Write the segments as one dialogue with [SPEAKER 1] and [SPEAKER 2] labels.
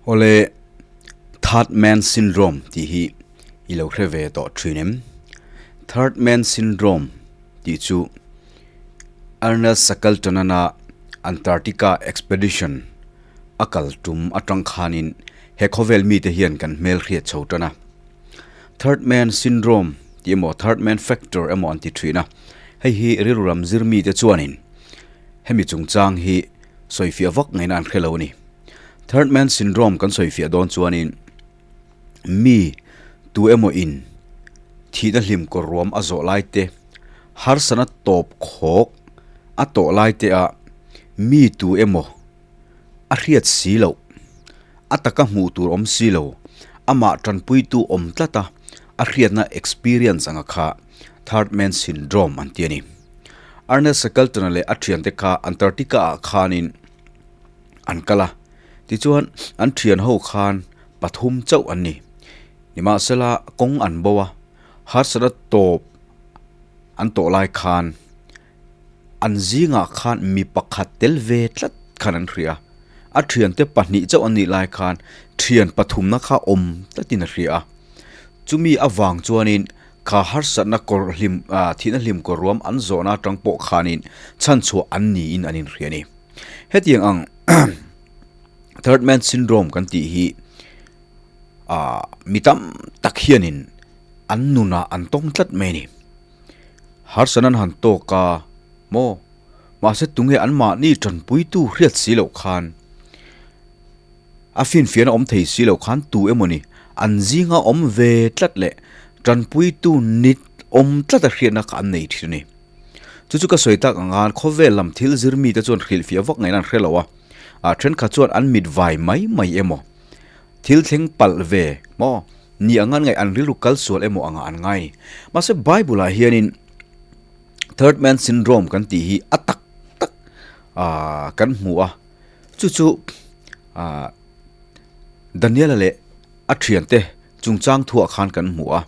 [SPEAKER 1] Awle, Third Man Syndrome tih hi i lo hre ve tawh thin em? Third Man Syndrome tih chu Ernest Shackleton-ana Antarctica Expedition a kal tum atang khanin he khawvel mite hian kan hmelhriat chho tan a. Third Man Syndrome tih emaw Third Man Factor emaw an ti thin a, hei hi rilru lam zir mite chuanin hemi chungchang hi sawifiah vak ngaihna an hre lo a ni. Third Man Syndrome kan sawifiah dawn chuanin mi tu emaw in thihna hlim kawr ruam a zawh lai te, harsana tawp khawk a tawh lai te ah mi tu emaw a hriat si loh, a taka hmuh tur awm si lo, amah tanpuitu awm tlat a, a hriatna experience anga kha Third Man Syndrome an ti a ni. Ernest Shackleton-a leh a thiante kha Antarctica-ah khanin an kal a, tichuan an thian ho khan pathum chauh an ni. Nimahsela kawng an bo a, harsatna tawp an tawh lai khan An zingah khan mi pakhat tel ve tlat khan an hria. A thiante pahnih chauh an nih lai khan thian pathumna kha awm tlatin a hria a. Chumi avang chuanin kha harsatna kawr hlim ah thihna hlim kawr ruam an zawhna atang pawh khanin chhanchhuah an niin an inhria a ni. Hetiang ang Third Man Syndrome kan tih hi ah mi tam tak hianin an nunah an tawng tlat mai a ni. Harsan an han tawk a maw? Mahse tunge anmahni tanpuitu hriat si loh khan a finfiahna awm thei si loh khan tu emaw ni an zinga awm ve tlat leh tanpuitu nit awm tlat a hriatna kha an nei thin a ni. Chu chu ka sawi tak ang khan khawvel lam thil zir mite chuan hrilhfiah vak ngaihna an hre lo a, ah thenkhat chuan an mit vai mai mai emaw thil thleng palh ve maw? Ni anga an ngaih an rilru kal sual emaw anga an ngai ni. Mahse Bible ah hianin Third Man Syndrome kan tih hi a tak tak ah kan hmu a. Chu chu ah Daniela leh a thiante chungchang thuah khan kan hmu a.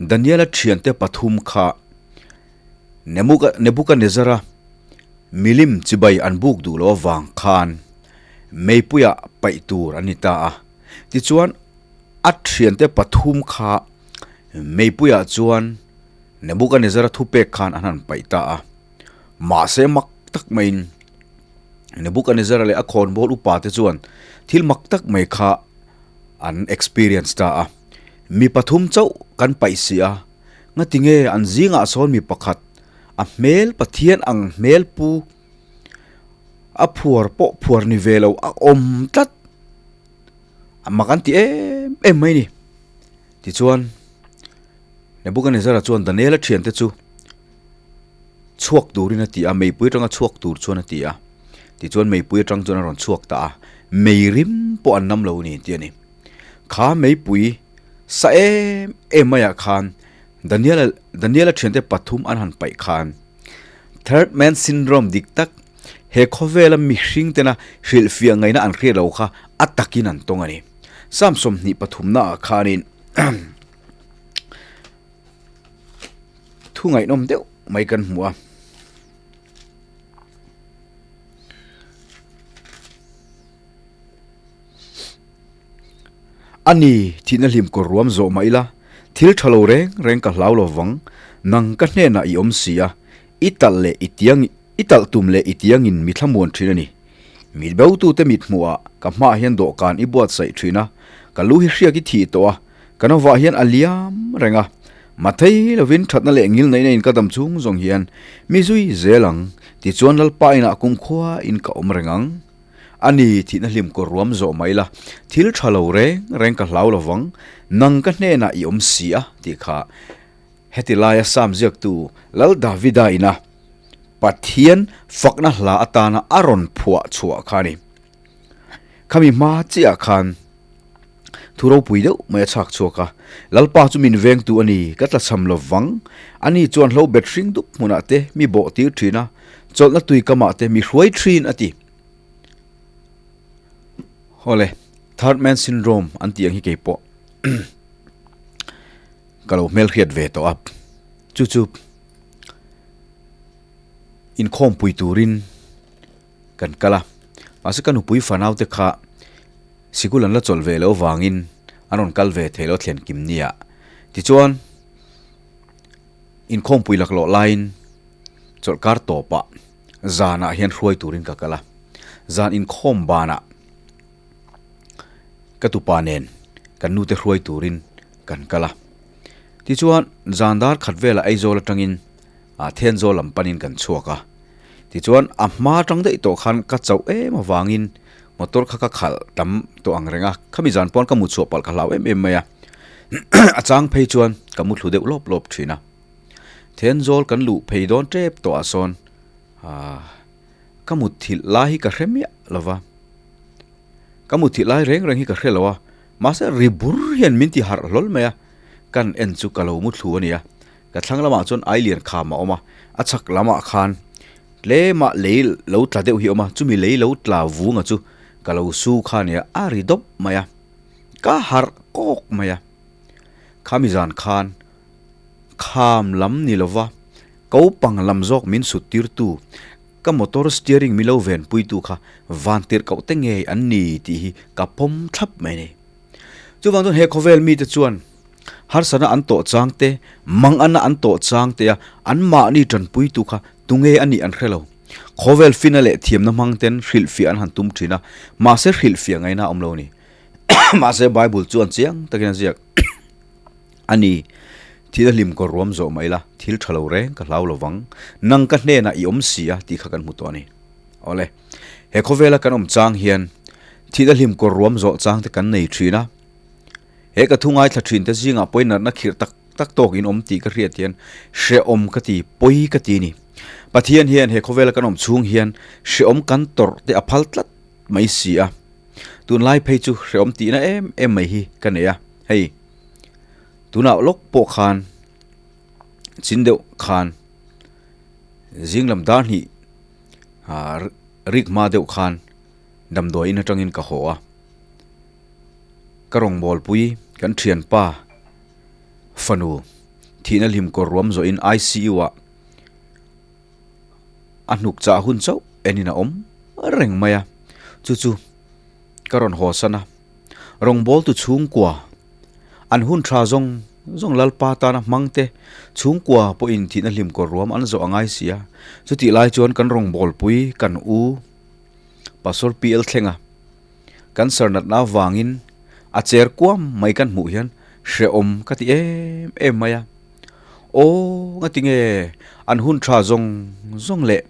[SPEAKER 1] Daniela thiante pathum kha Nebuchadnezzar-a milim chibai an buk duh loh avang khan meipuiah paih tur an ni ta a. Tichuan A thiante pathum kha meipuiah chuan Nebuchadnezzar-a thupek khan an han paih ta a. Mahse mak tak maiin Nebuchadnezzar-a leh a khawnbawl upa te chuan thil mak tak mai kha an experience ta a. Mi pathum chauh kan paih si a, ngatinge an zingah sawn mi pakhat a hmel Pathian ang hmel pu a phuar pawh phuar ni ve lo a awm tlat. A mak an ti em em mai ni. Tichuan, Nebuchadnezzar-a chuan Daniel-a thiante chu chhuak turin a ti a, meipui atanga chhuak tur chuan a ti a. Tichuan meipui atang chuan a rawn chhuak ta a, mei rim pawh an nam lo ni tih a ni. Kha meipui sa em em maiah khan Daniel-a Daniel-a thiante pathum an han paih khan Third Man Syndrome dik tak, he khawvela mihring tena hrilhfiah ngaihna an hriat lo kha a takin an tawng a ni. Psalm sawmhnih pathumna ah khanin thu ngaihnawm deuh mai kan hmu a. A ni, thihna hlim kawr ruam zawh mah ila, thil tha lo reng reng ka hlau lo vang, nang ka hnenah i awm si a, i talh leh i tiang, i talh tum leh i tiangin mi thlamuan thin a ni. Mi botute mit hmuhah ka hmaah hian dawhkan i buatsaih thin a, ka lu hi hriak i thih tawh a, ka novah hian a liam reng a, mathei lovin thatna leh ngilnaihna in ka dam chung zawng hian mi zui zel ang, tichuan Lalpa inah kumkhua in ka awm reng ang. A ni, thihna hlim kawr ruam zawh mai la, thil tha lo reng reng ka hlau lo vang, nang ka hnenah i awm si a, tih kha heti laia Sam ziaktu Lal Davida ina Pathian fakna hla atana a rawn phuah chhuah kha a ni. Khami hma chiah khan thu ropui deuh mai a chhak chhuak a, Lalpa chu min vengtu a ni, ka tlachham lo vang, ani chuan hlo bet hring dup hmunah te mi bawh tir thin a, chawlhna tui kamah te mi hruai thin a ti. Awle, third man syndrome an tih ang hi keipawh ka lo hmelhriat ve tawh a, chu chu inkhawmpui turin kan kal a, mahse ka nupui fanau te kha. Sikul an la chawlh ve loh vangin an rawn kal ve thei lo thlen kim nia. Tichuan, inkhawmpui laklawh laiin chawlhkar tawpah zanah hian hruai turin ka kal a. Zan inkhawm banah ka tupa nen kan nute hruai turin kan kal a. Tichuan, zan dar khat velah Aizawl atangin Thenzawl lam panin kan chhuak a. Tichuan, a hma atang daih tawh khan ka chauh em avangin motor kha ka khalh tam tawh ang reng a. Khami zan pawn ka mu chhuah palh ka hlau em em mai a. A chang phei chuan ka mu thlu deuh lawp lawp thin a. Thenzawl kan luh phei dawn tep tawh ah sawn ka mutthilh lai hi ka hre miah lo va. Ka mutthilh lai reng reng hi ka hre lo a. Mahse ri bur hian min ti harh hlawl mai a. Kan en chu ka lo mu thlu a nia. Ka thlang lamah chuan ai lian kham a awm a, a chhak lamah khan tlema lei lo tla deuh hi a awm a, chumi lei lo tla vunga chu ka lo su kha nia, a ri dawp mai a, ka harh kawk mai a. Khami zan khan kham lam ni lova kopang lam zawk min sut tirtu, ka motor steering mi lo venpuitu kha van tirh koh te ngei an ni tih hi ka pawm thlap mai a ni. Chuvang chuan he khawvel mite chuan harsatna an tawh chang te, mangana an tawh chang te a anmahni tanpuitu kha tunge a nih an hre lo. Khawvel fina leh thiamna hmang ten hrilhfiah an han tum thin a, mahse hrilhfiah ngaihna a awm lo a ni. Mahse Bible chuan chiang takin a ziak a ni, Thil a hlim kawr ruam zawh mai la, thil tha lo reng ka hlau lo vang, nang ka hnenah i awm si a tih kha kan hmu tawh a ni. Awle, he khawvela kan awm chang hian thil a hlim kawr ruam zawh chang te kan nei thin a, He ka thu ngaithla thin te zingah pawi natna khirh tak tak tawk in awm tih ka hriat hian hrehawm ka ti, pawi ka ti ni. Pathian hian he khawvela kan awm chhung hian hrehawm kan tawrh te a phal tlat mai si a. Tunlai phei chu hrehawm tihna em em mai hi ka nei a, hei tunah lawk pawh khan chin deuh khan zing lam dar hnih rik hma deuh khan damdawi in atangin ka haw a. Ka rawngbawlpui kan thianpa fanu thihna hlim kawr ruam zawhin ICU ah a hnuk chah hun chauh enin a awm reng mai a, chu chu ka rawn haw san a, rawngbawltu chhungkua an hun tha zawng zawng Lalpa tana hmang te chhungkua pawhin thihna hlim kawr ruam an zawh a ngai si a, chutih lai chuan kan rawngbawlpui kan u Pastor PL Thlenga. Cancer natna avangin a cher kuam mai kan hmuh hian hrehawm ka ti em em mai a. Aw nga tinge an hun tha zawng zawng leh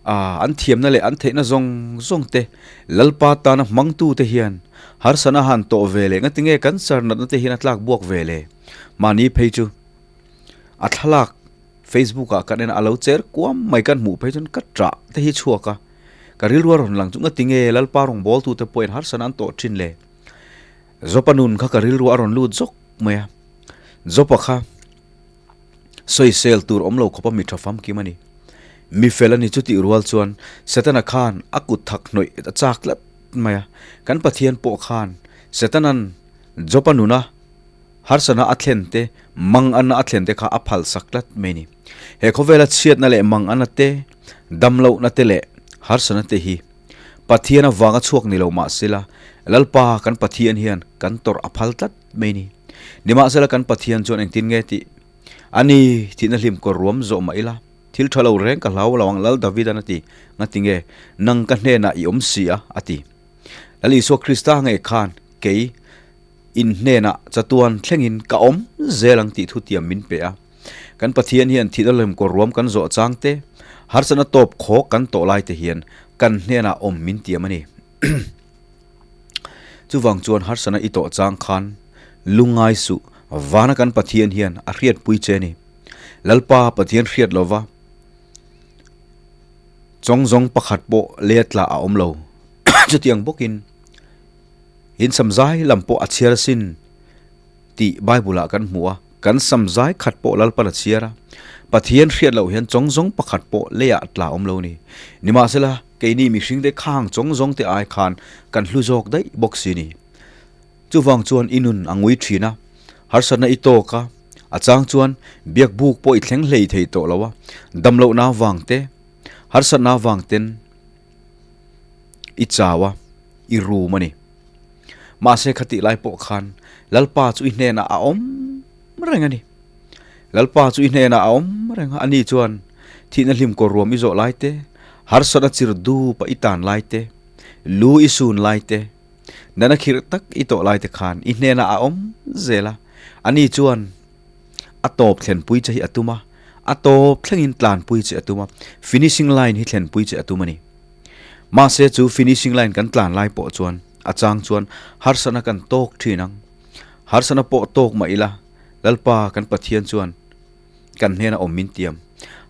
[SPEAKER 1] ah an thiamna leh an theihna zawng zawng te Lalpa tana hmangtu te hian harsana han tawh ve leh nga tinge cancer natna te hian a tlak buak ve le. Mahni phei chu a thlalak Facebook ah kan en a, a lo cher kuam mai kan hmuh phei chuan ka ṭah te hi chhuak a. Ka rilru a rawn lang chu ngati nge Lalpa rawngbawltute pawhin harsana an tawh thin le? Jopa nun kha ka rilru a rawn lut zawk mai a. Jopa kha sawisel tur awm lo khawpa mi tha famkim a ni. Mi fel a ni chutih rual chuan Setana khan a kut thak hnawih a chak tlat mai a. Kan Pathian pawh khan Setana'n Jopa nuna harsana a thlen te, mangana a thlen te kha a phalsak tlat mai a ni. He khawvela chhiatna leh mangana te, damlohna te leh harsana te hi Pathian avanga chhuak ni lo mahsela Lalpa kan Pathian hian kan tawrh a phal tlat mai a ni. Nimahsela kan Pathian chuan engtin nge tih a ni thihna hlim kawr ruam zawh mah ila thil tha lo reng ka hlau lo ang Lal Davidan a ti, ngati nge nang ka hnenah i awm si a a ti. Lal Isua Krista ngei khan kei In hnenah chatuan thlengin ka awm zel ang tih thutiam min pe a. Kan Pathian hian thihna lem kawr ruam kan zawh chang te, harsatna tawp khawk kan tawh lai te hian kan hnenah awm min tiam a ni. Chuvang chuan harsatna i tawh chang khan lungngai suh, vana kan Pathian hian a hriatpui che a ni. Lalpa Pathian hriat lova chawngzawng pakhat pawh lei tla a awm lo. Chutiang bawkin. In samzai lam pawh a chhiar asin tih Bible ah kan hmu a, kan samzai khat pawh Lalpan a chhiar a, Pathian hriat loh hian chawng zawng pakhat pawh leiah a tla awm lo ni. Nimahsela, keini mihring te khang chawng zawng te ai khan kan hlu zawk daih bawk si ni. Chuvang chuan i nun a ngui thin a, harsatna i tawk a, a chang chuan biakbuk pawh i thleng hlei thei tawh lo a, damlohna vang te, harsatna vang ten i chau a, i rum a ni. Mahse khatih lai pawh khan Lalpa chu i hnenah a awm reng a ni. Lalpa chu i hnenah a awm reng a, ani chuan thihna hlim kawr ruam i zawh lai te, harsatna chir dupa i tan lai te, lu i sun lai te, nana khirh tak i tawh lai te khan i hnenah a awm zel a, ani chuan a tawp thlenpui che hi a tum a, a tawp thlengin tlanpui che a tum a, finishing line hi thlenpui che a tum a ni. Mahse chu finishing line kan tlan lai pawh chuan a chang chuan harsatna kan tawk thin ang. Harsatna pawh tawk mah ila Lalpa kan Pathian chuan kan hnena awm min tiam.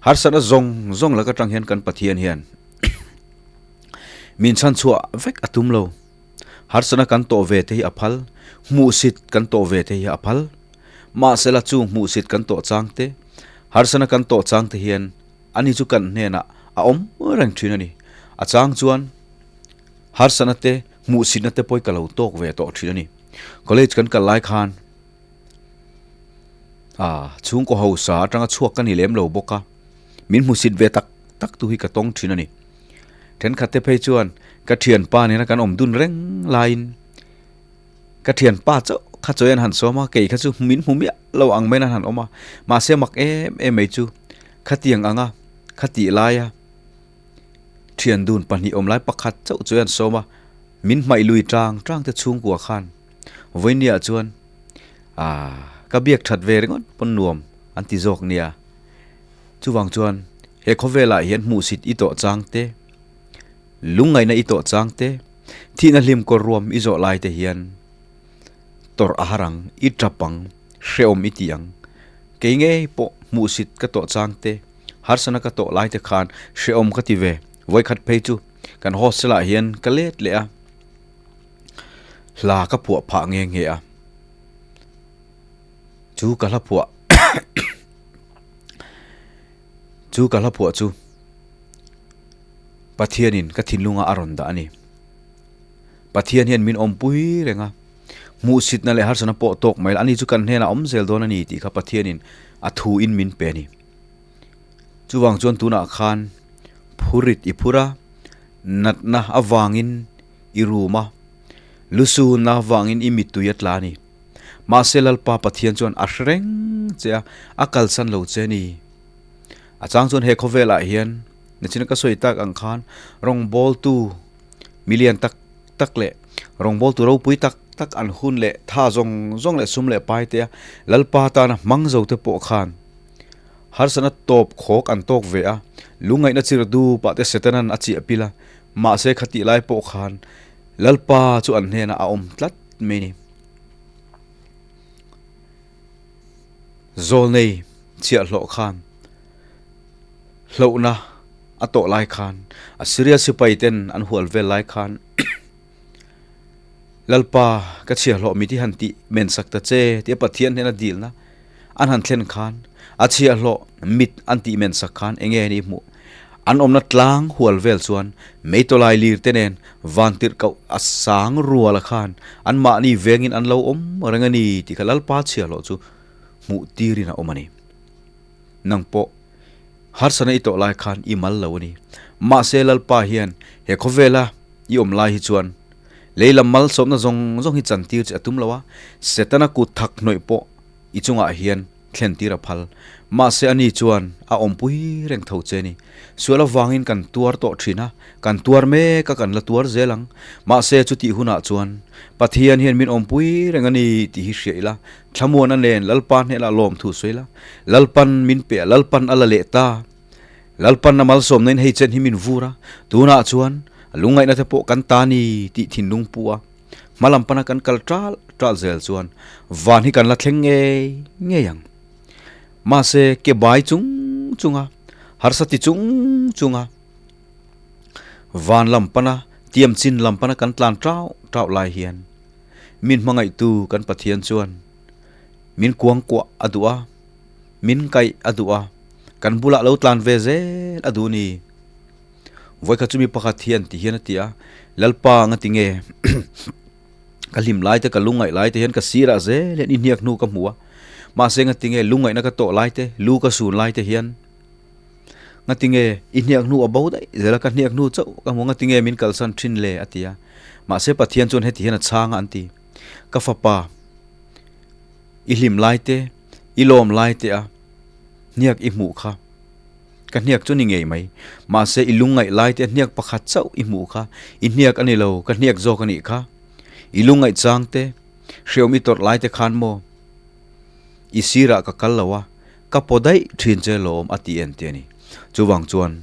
[SPEAKER 1] Harsatna zawng zawng lak atang hian kan Pathian hian min chhanchhuah vek a tum lo. Harsatna kan tawh ve te hi a phal, hmuhsit kan tawh ve te hi a phal. Mahsela chu hmuhsit kan tawh chang te, harsatna kan tawh chang te hian ani chu kan hnenah a awm reng thin a ni. A chang chuan harsatna te, hmuhsitna te pawh hi ka lo tawk ve tawh thin a ni. College kan kal lai khan ah chhungkaw hausa atanga chhuak ka ni lem lo bawk a, min hmusit ve tak tak tu hi ka tawng thin a ni. Thenkhat te phei chuan ka thianpa nena kan awm dun reng laiin ka thianpa chauh kha chawi an han sawm a, kei kha chu min hmu miah lo ang maiin an han awm a, mahse mak em em mai chu khatiang anga khatih laia thian dun pahnih awm lai pakhat chauh chawi an sawm a, min hmaih lui tang tang te chhungkua khan. Vawinia chuan aah ka biak that ve ringawt pawn nuam an ti zawk nia. Chuvang chuan he khawvelah hian hmuhsit i tawh chang te, lungngaihna i tawh chang te, thihna hlim kawr ruam i zawh lai te hian tawrh a har ang, i tap ang, hrehawm i ti ang. Kei ngei pawh hmuhsit ka tawh chang te, harsana ka tawh lai te khan hrehawm ka ti ve. Vawikhat phei chu kan hostel ah hian ka let leh a. Hla ka phuah phah nghe nghe a, chu ka hla phuah chu ka hla phuah chu Pathianin ka thinlunga a rawn dah a ni. Pathian hian min awmpui reng a, hmuhsitna leh harsatna pawh tawk mai la, ani chu kan hnenah awm zel dawn a ni tih kha Pathianin a thuin min pe a ni. Chuvang chuan tunah khan phurit i phur a, natna avangin i rum a, lusunna avangin i mittui a tla a ni. Mahse Lalpa Pathian chuan a hre reng che a, a kalsan lo che a ni. A chang chuan he khawvelah hian nichina ka sawi tak ang khan rawngbawltu milian tak tak leh rawngbawltu ropui tak tak an hun leh tha zawng zawng leh sum leh pai te a Lalpa tana hmang zo te pawh khan harsatna tawp khawk an tawk ve a, lungngaihna chir dup ah te Setanan a chiah pil a, Mahse khatih lai pawh khan Lalpa chu an hnenah a awm tlat mai ni. Zawlnei chhiahhlawh khan hlauhna a tawh lai khan Assyria sipai ten an hual vel lai khan Lalpa ka chhiahhlawh mi ti han tih men sak ta che tia Pathian hnena dilna an han thlen khan a chhiahhlawh mit an tih men sak khan enge ni hmuh an awmna tlang hual vel chuan meitawlai lir te nen vantirh koh a sang rual a khan an mahni vengin an lo awm reng a ni tih kha Lalpa chhiahhlawh chu hmuh tirin a awm a ni. Nang pawh harsatna i tawh lai khan i mal lo a ni. Mahse Lalpa hian he khawvela i awm lai hi chuan lei lam malsawmna zawng zawng hi chantir che a tum lo a, Setana kut thak hnawih pawh i chungah hian thlen tir a phal. Mahse ani chuan a awmpui reng tho che a ni. Sual avangin kan tuar tawh thin a, kan tuar mek a, kan la tuar zel ang. Mahse chutih hunah chuan Pathian hian min awmpui reng a ni tih hi hria ila, thlamuan a nen Lalpa hnenah lawmthu sawi la, Lalpan min pe a, Lalpan a la leh ta. Lalpan a malsawmna in hei chen hi min vur a, tunah chuan lungngaihna te pawh kan ta ni tih thinlung pu a, hma lam pana kan kal tal tal zel chuan van hi kan la thleng ngei ngei ang. Mahse ke bai chung chunga, harsa ti chung chunga van lam pana tiam chin lam pana kan tlan tau tau lai hian min hmangaihtu kan Pathian chuan min kuangkuah a duh a. Min kaih a duh a, kan bulah lo tlan ve zel a duh ni. Vawikhat chu mi pakhat hian ti hian a ti a, Lalpa nga ti nge ka hlim lai te ka lungngaih lai te hian ka sirah zel hian i hniak hnu ka hmu a, mahse nga ti nge lungngaihna ka tawh lai te, lu ka sun lai te hian nga ti nge i hniak hnu a bo daih zel a, ka hniak hnu chauh ka hmu a, nga ti nge min kalsan thin le a ti a. Mahse Pathian chuan heti hian a chhang a an ti. Ka fapa, i hlim lai te, i lawm lai te a hniak i hmuh kha. Ka hniak chu ni ngei mai. Mahse i lungngaih lai te a hniak pakhat chauh i hmuh kha. I hniak a ni lo, ka hniak zawk a nih kha. I lungngaih chang te, hreawm i tawrh lai te khan maw? I sirah ka kal lo a, ka paw daih thin che lawm a ti en ti a ni. Chuvang chuan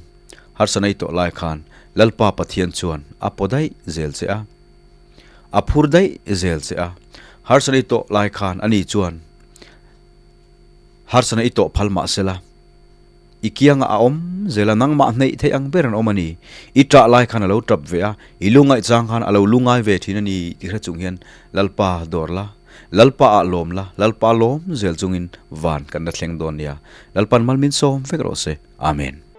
[SPEAKER 1] harsana i tawh lai khan Lalpa Pathian chuan a paw daih zel che a, a phur daih zel che a. Harsana i tawh lai khan ani chuan harsana i tawh phal mah sela, i kiangah a awm zel a, nangmah hneih theih ang ber an awm a ni. I ṭah lai khan a lo ṭap ve a, i lungaih chang khan a lo lungai ve ṭhin a ni tih hre chung hian Lalpa dawr la, Lalpa ah lawm la, Lalpa lawm zel chungin van kan la thleng dawn nia. Lalpan mal min sawm vek rawh se. Amen.